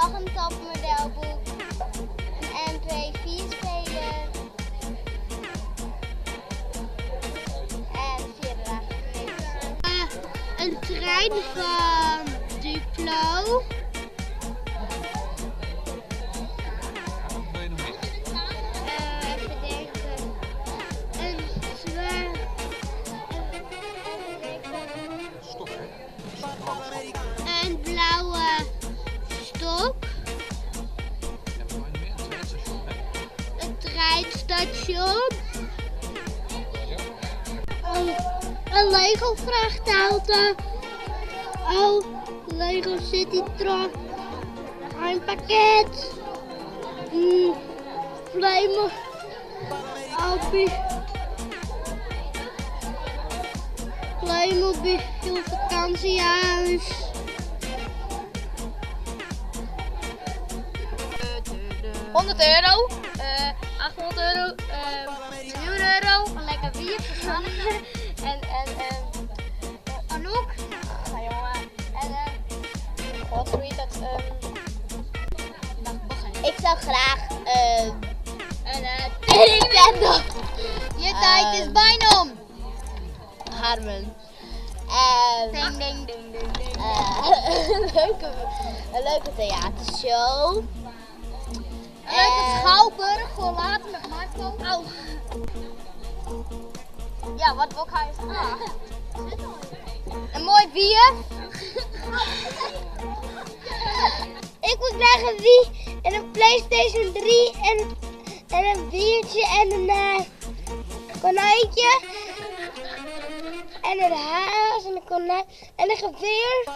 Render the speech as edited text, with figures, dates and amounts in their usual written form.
Noch in topmodelboek. In MP4-speler. En fierder eigentlik niks. In trein fan Duplo. Even denken. In zwaar. Even denken. In blauwe stok. It treinstasjon. In Lego frachtauto. Oh, Lego City Truck. In pakket. Playmobil. Playmobil fakânsjehuis. 100 euro, 800 euro, miljoen euro. Een lekker bier voor Hanneke. En Anouk. Ja, jongen. En god, hoe heet dat? Ik zou graag een Nintendo. Je tijd is bijna om. Harmen. Ding, ding, ding, ding, ding. Een leuke theatershow. Een leuke schouwburg voor later met Marco. Au. Ja, wat wil ik haar eens vragen? Een mooi bier. Ik wil graag een Wii en een PlayStation 3 en een biertje en een konijntje. En een haas en een konijn en een geweer.